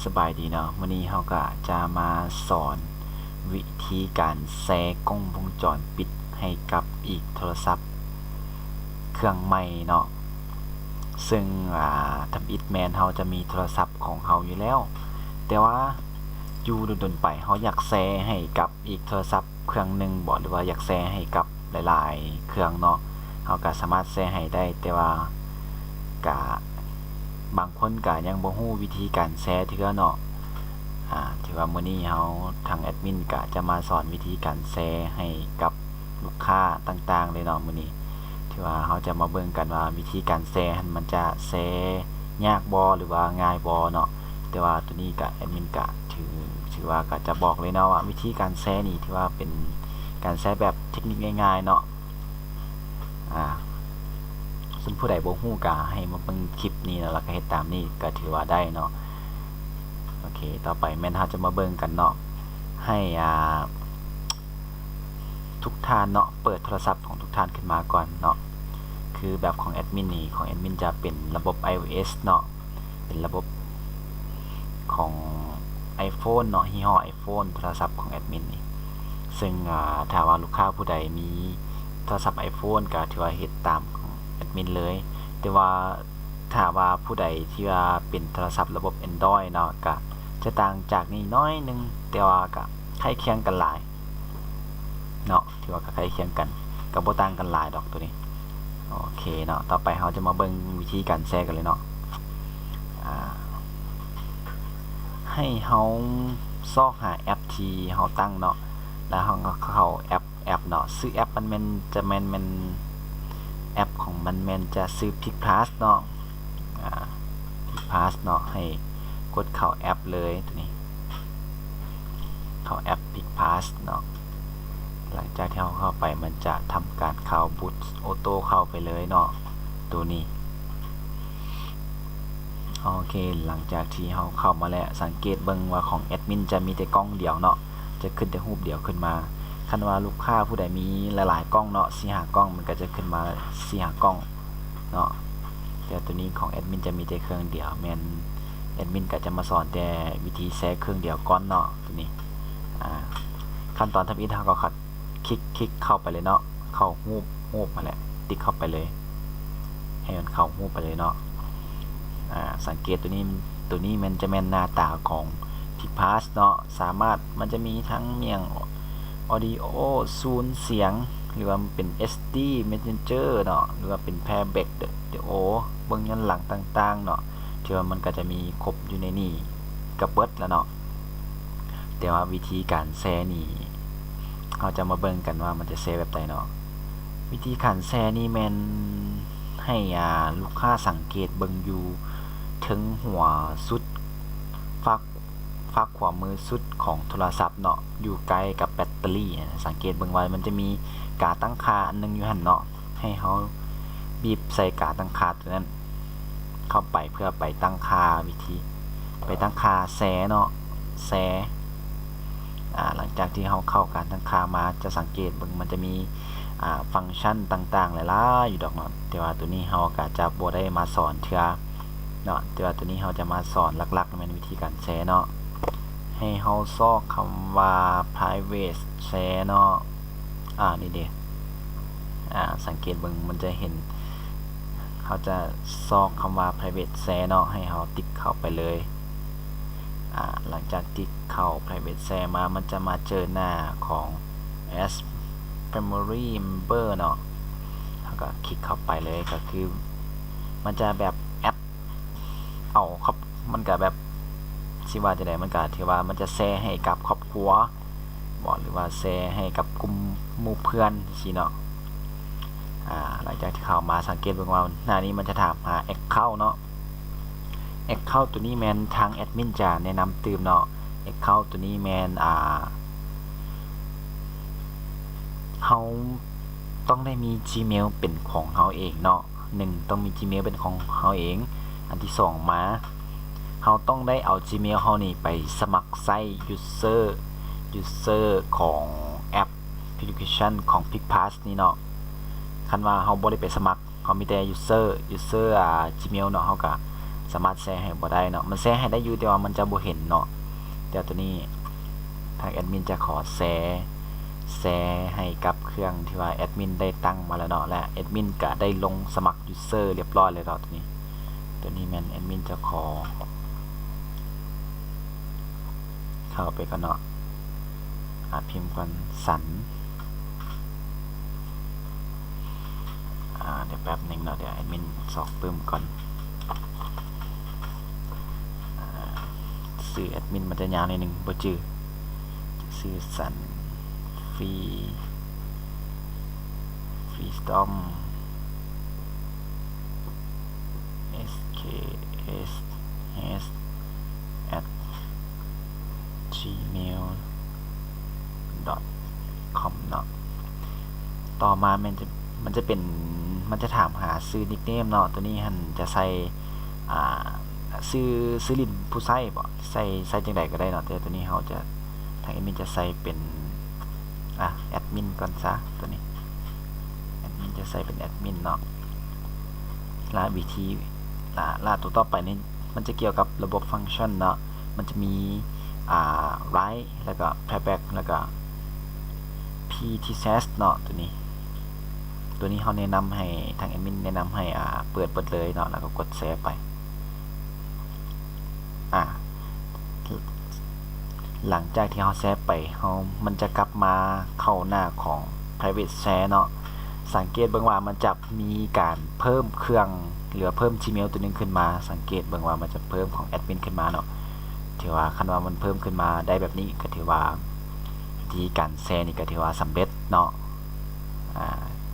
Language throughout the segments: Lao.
ສະບາຍດີເນາະ, ມື້ນີ້ເຮົາກະຈະມາສອນວິທີການແຊກ້ອງວົງຈອນປິດໃຫ້ກັບອີກໂທລະສັບເຄື່ອງໃໝ່ເນາະ. ເຊິ່ງ ອາ ທຳອິດແມ່ນເຮົາຈະມີໂທລະສັບຂອງເຮົາຢູ່ແລ້ວ, ແຕ່ວ່າຢູ່ດົນໆໄປເຮົາຢາກແຊໃຫ້ກັບອີກໂທລະສັບເຄື່ອງໜຶ່ງບໍ ຫຼືວ່າຢາກແຊໃຫ້ກັບ ຫຼາຍໆເຄື່ອງເນາະ, ເຮົາກະສາມາດແຊໃຫ້ໄດ້, ແຕ່ວ່າກະບາງຄົນກະຍັງບໍ່ຮູ້ວິທີການແຊເທື່ອເນາະ. ອາ ຖືວ່າມື້ນີ້ເຮົາ ທາງແອດມິນກະຈະມາສອນວິທີການແຊໃຫ້ກັບລູກຄ້າຕ່າງໆເລີຍເນາະ. ມື້ນີ້ຖືວ່າເຮົາຈະມາເບິ່ງກັນວ່າວິທີການແຊຫັ້ນມັນຈະແຊຍາກບໍ່ ຫຼືວ່າງ່າຍບໍ່ເນາະ. ແຕ່ວ່າໂຕນີ້ກະແອດມິນກະຖື ຖືວ່າກະຈະບອກເລີຍເນາະວ່າວິທີການແຊນີ້ຖືວ່າເປັນການແຊແບບເທັກນິກງ່າຍໆເນາະ. ອາ ສ່ວນຜູ້ໃດບໍ່ຮູ້ກະໃຫ້ມາເບິ່ງຄລິບນີ້ເນາະ ແລ້ວກະເຮັດຕາມນີ້ກະຖືວ່າໄດ້ເນາະ. ໂອເຄ ຕໍ່ໄປແມ່ນເຮົາຈະມາເບິ່ງກັນເນາະ ໃຫ້ ອາ ທຸກທ່ານເນາະ ເປີດໂທລະສັບຂອງທຸກທ່ານຂຶ້ນມາກ່ອນເນາະ. ຄືແບບຂອງແອດມິນນີ້ ຂອງແອດມິນຈະເປັນລະບົບ iOS ເນາະ, ເປັນລະບົບຂອງ iPhone ເນາະ, ຍີ່ຫໍ້ iPhone ໂທລະສັບຂອງແອດມິນນີ້. ເຊິ່ງ ອາ ຖ້າວ່າລູກຄ້າຜູ້ໃດມີໂທລະສັບ iPhone ກະຖືວ່າເຮັດຕາມຂອງແອດມິນເລີຍ, ແຕ່ວ່າຖ້າວ່າຜູ້ໃດທີ່ວ່າເປັນໂທລະສັບລະບົບ Android ເນາະ ກະຈະຕ່າງຈາກນີ້ໜ້ອຍໜຶ່ງ, ແຕ່ວ່າກະໃກ້ຄຽງກັນຫຼາຍເນາະ. ຖືວ່າກະໃກ້ຄຽງກັນ ກະບໍ່ຕ່າງກັນຫຼາຍດອກໂຕນີ້. ໂອເຄເນາະ, ຕໍ່ໄປເຮົາຈະມາເບິ່ງວິທີການແຊກັນເລີຍເນາະ. ອາ ໃຫ້ເຮົາຊອກຫາແອັບທີ່ເຮົາຕັ້ງເນາະ, ແລ້ວເຮົາກໍເຂົ້າແອັບ ແອັບເນາະ. ຊື່ແອັບມັນແມ່ນ ຈະແມ່ນ ແມ່ນ ແອັບຂອງມັນແມ່ນຈະຊື່ Pic Plus ເນາະ. ອາ Pic Plus ເນາະ, ໃຫ້ກົດເຂົ້າແອັບເລີຍໂຕນີ້. ເຂົ້າແອັບ Pic Plus ເນາະ. ຫຼັງຈາກທີ່ເຮົາເຂົ້າໄປ ມັນຈະທຳການເຂົ້າ Boot Auto ເຂົ້າໄປເລີຍເນາະ ໂຕນີ້. ໂອເຄ ຫຼັງຈາກທີ່ເຮົາເຂົ້າມາແລ້ວ ສັງເກດເບິ່ງວ່າຂອງແອດມິນຈະມີແຕ່ກ້ອງດຽວເນາະ, ຈະຂຶ້ນແຕ່ຮູບດຽວຂຶ້ນມາ. ຄັນວ່າລູກຄ້າຜູ້ໃດມີຫຼາຍໆກ້ອງເນາະ ສີ່ຫ້າກ້ອງ ມັນກະຈະຂຶ້ນມາສີ່ຫ້າກ້ອງເນາະ. ແຕ່ໂຕນີ້ຂອງແອດມິນຈະມີແຕ່ເຄື່ອງດຽວ, ແມ່ນແອດມິນກະຈະມາສອນແຕ່ວິທີແຊເຄື່ອງດຽວກ່ອນເນາະ ໂຕນີ້. ອາ ຂັ້ນຕອນທຳອິດເຮົາກໍຄັດ ຄລິກ ຄລິກເຂົ້າໄປເລີຍເນາະ, ເຂົ້າຮູບ ຮູບຫັ້ນແຫຼະ ຕິກເຂົ້າໄປເລີຍ ໃຫ້ມັນເຂົ້າຮູບໄປເລີຍເນາະ. ອາ ສັງເກດໂຕນີ້ ໂຕນີ້ແມ່ນຈະແມ່ນໜ້າຕາຂອງ Pic Plus ເນາະ, ສາມາດ ມັນຈະມີທັງຫຍັງ Audio ສູນສຽງ ຫຼືວ່າເປັນ SD Messenger ເນາະ ຫຼືວ່າເປັນ Playback Audio ເບິ່ງຍ້ອນຫຼັງຕ່າງໆເນາະ, ຖືວ່າມັນກໍຈະມີຄົບຢູ່ໃນນີ້ເກືອບເບິດແລ້ວເນາະ. ແຕ່ວ່າວິທີການແຊນີ້ ເຮົາຈະມາເບິ່ງກັນວ່າມັນຈະແຊແບບໃດເນາະ. ວິທີການແຊນີ້ແມ່ນໃຫ້ ອາ ລູກຄ້າສັງເກດເບິ່ງຢູ່ເທິງຫົວສຸດ ຟາກ ຟາກຂວາມືສຸດຂອງໂທລະສັບເນາະ, ຢູ່ໃກ້ກັບແບັດເຕີຣີ. ສັງເກດເບິ່ງວ່າມັນຈະມີກາຕັ້ງຄ່າອັນໜຶ່ງຢູ່ຫັ້ນເນາະ, ໃຫ້ເຮົາບີບໃສ່ກາຕັ້ງຄ່າໂຕນັ້ນເຂົ້າໄປ ເພື່ອໄປຕັ້ງຄ່າວິທີ ໄປຕັ້ງຄ່າແຊເນາະ ແຊ. ອາ ຫຼັງຈາກທີ່ເຮົາເຂົ້າການຕັ້ງຄ່າມາ ຈະສັງເກດເບິ່ງມັນຈະມີ ອາ ຟັງຊັນຕ່າງໆຫຼາຍໆຢູ່ດອກເນາະ, ແຕ່ວ່າໂຕນີ້ເຮົາກະຈະບໍ່ໄດ້ມາສອນເທື່ອເນາະ, ແຕ່ວ່າໂຕນີ້ເຮົາຈະມາສອນຫຼັກໆແມ່ນວິທີການແຊເນາະ. ໃຫ້ເຮົາຊອກຄຳວ່າ private share ເນາະ. ອາ ນີ້ເດ ອາ ສັງເກດເບິ່ງມັນຈະເຫັນ ເຮົາຈະຊອກຄຳວ່າ private share ເນາະ, ໃຫ້ເຮົາຕິກເຂົ້າໄປເລີຍ. ອາ ຫຼັງຈາກຕິກເຂົ້າ private share ມາ ມັນຈະມາເຈີໜ້າຂອງ add family member ເນາະ, ເຮົາກໍຄລິກເຂົ້າໄປເລີຍ. ກໍຄືມັນຈະແບບ add ເອົາຄອບ ມັນກະແບບ ຊິວ່າຈັ່ງໃດ ມັນກະຖືວ່າມັນຈະແຊໃຫ້ກັບຄອບຄົວບໍ ຫຼືວ່າແຊໃຫ້ກັບກຸ່ມໝູ່ເພື່ອນຊີ້ເນາະ. ອາ ຫຼັງຈາກທີ່ເຂົ້າມາ ສັງເກດເບິ່ງວ່າໜ້ານີ້ມັນຈະຖາມຫາ account ເນາະ, account ໂຕນີ້ແມ່ນທາງແອດມິນຈະແນະນຳຕື່ມເນາະ. account ໂຕນີ້ແມ່ນ ອາ ເຮົາຕ້ອງໄດ້ມີ Gmail ເປັນຂອງເຮົາເອງເນາະ. ໜຶ່ງ ຕ້ອງມີ Gmail ເປັນຂອງເຮົາເອງ, ອັນທີສອງມາ ເຮົາຕ້ອງໄດ້ເອົາ Gmail ເຮົານີ້ໄປສະໝັກໃຊ້ user user ຂອງແອັບ application ຂອງ Pic Plus ນີ້ເນາະ. ຄັນວ່າເຮົາບໍ່ໄດ້ໄປສະໝັກ ເຮົາມີແຕ່ user user ອາ Gmail ເນາະ, ເຮົາກະ ສາມາດແຊໃຫ້ບໍ່ໄດ້ເນາະ ມັນແຊໃຫ້ໄດ້ຢູ່ ແຕ່ວ່າມັນຈະບໍ່ເຫັນເນາະ. ແຕ່ຕົວນີ້ທາງແອດມິນຈະຂໍແຊ ແຊໃຫ້ກັບເຄື່ອງທີ່ວ່າແອດມິນໄດ້ຕັ້ງມາແລ້ວເນາະ ແລະ ແອດມິນກະໄດ້ລົງສະໝັກຢູເຊີຮຽບຮ້ອຍແລ້ວເນາະ. ຕົວນີ້ ຕົວນີ້ແມ່ນແອດມິນຈະຂໍ ເຂົ້າໄປກ່ອນເນາະ ອາ ພິມກ່ອນ ສັນ ອາ ດຽວແປັບໜຶ່ງເນາະ ດຽວແອດມິນຊອກປຶ້ມກ່ອນ. ອາ ຊື່ແອດມິນມັນຈະຍາວໜ້ອຍໜຶ່ງ ບໍ່ຈື່ ຊື່ສັນ ຟຣີ ຟຣີສະຕອມ ເອສ ເຄ ເອສ ເອສ ແອັດ ຈີເມວ ດອດ ຄອມ ເນາະ. ຕໍ່ມາແມ່ນຈະ ມັນຈະເປັນ ມັນຈະຖາມຫາຊື່ນິກເນມເນາະ ຕົວນີ້ຫັ້ນຈະໃສ່ ອາ ຊື່ ຊື່ຫຼິ້ນຜູ້ໃຊ້ບໍ ໃສ່ ໃສ່ຈັ່ງໃດກໍໄດ້ເນາະ ແຕ່ຕົວນີ້ເຮົາຈະ ທາງແອດມິນຈະໃສ່ເປັນ ອາ ແອດມິນກ່ອນຊະ ຕົວນີ້ ແອດມິນຈະໃສ່ເປັນແອດມິນເນາະ. ລະວິທີ ລະ ລະຕົວຕໍ່ໄປນີ້ ມັນຈະກ່ຽວກັບລະບົບຟັງຊັນເນາະ ມັນຈະມີ ອາ ໄຣແລ້ວກໍແພແບັກ ແລ້ວກໍພີທີແຊັດເນາະ. ຕົວນີ້ ຕົວນີ້ເຮົາແນະນຳໃຫ້ ທາງແອດມິນແນະນຳໃຫ້ ອາ ເປີດເບິດເລີຍເນາະ ແລ້ວກໍກົດແຊໄປ. ອາ ຫຼັງຈາກທີ່ເຮົາແຊໄປ ເຮົາ ມັນຈະກັບມາເຂົ້າໜ້າຂອງໄພຣເວດແຊເນາະ. ສັງເກດເບິ່ງວ່າມັນຈະມີການເພີ່ມເຄື່ອງ ຫຼືວ່າເພີ່ມຈີເມວຕົວໜຶ່ງຂຶ້ນມາ. ສັງເກດເບິ່ງວ່າມັນຈະເພີ່ມຂອງແອດມິນຂຶ້ນມາເນາະ. ຖືວ່າຄັນວ່າມັນເພີ່ມຂຶ້ນມາໄດ້ແບບນີ້ ກໍຖືວ່າວິທີການແຊນີ້ກໍຖືວ່າສຳເລັດເນາະ. ອາ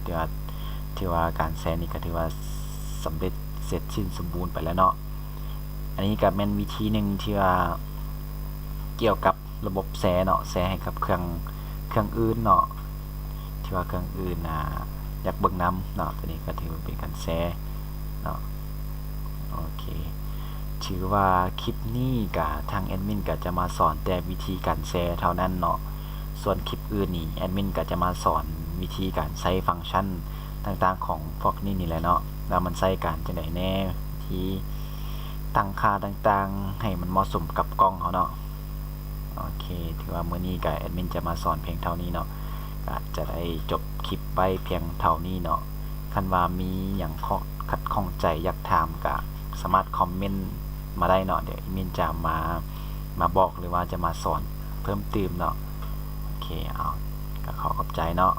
ຖືວ່າ ຖືວ່າການແຊນີ້ກໍຖືວ່າສຳເລັດເສັດສິ້ນສົມບູນໄປແລ້ວເນາະ. ອັນນີ້ກໍແມ່ນວິທີໜຶ່ງທີ່ວ່າກ່ຽວກັບລະບົບແຊເນາະ ແຊໃຫ້ກັບເຄື່ອງ ເຄື່ອງອື່ນເນາະ ທີ່ວ່າເຄື່ອງອື່ນ ອາ ຢາກເບິ່ງນຳເນາະ. ຕົວນີ້ກໍຖືວ່າເປັນການແຊເນາະ. ໂອເຄ ຖືວ່າຄລິບນີ້ກະ ທາງແອດມິນກະຈະມາສອນແຕ່ວິທີການແຊເທົ່ານັ້ນເນາະ. ສ່ວນຄລິບອື່ນນີ້ ແອດມິນກະຈະມາສອນວິທີການໃຊ້ຟັງຊັນຕ່າງໆຂອງພວກນີ້ນີ້ແຫຼະເນາະ ວ່າມັນໃຊ້ການຈັ່ງໃດແດ່ ວິທີຕັ້ງຄ່າຕ່າງໆ ໃຫ້ມັນເໝາະສົມກັບກ້ອງເຮົາເນາະ. ໂອເຄ ຖືວ່າມື້ນີ້ກະແອດມິນຈະມາສອນພຽງເທົ່ານີ້ເນາະ ກະຈະໄດ້ຈົບຄລິບໄວ້ພຽງເທົ່ານີ້ເນາະ. ຄັນວ່າມີຫຍັງ ຂັດຂ້ອງໃຈ ຢາກຖາມ ກະສາມາດຄອມເມັນມາໄດ້ເນາະ ດຽວແອດມິນຈະມາ ມາບອກ ຫຼືວ່າຈະມາສອນເພີ່ມຕື່ມເນາະ. ໂອເຄ ເອົາ ກະຂໍຂອບໃຈເນາະ.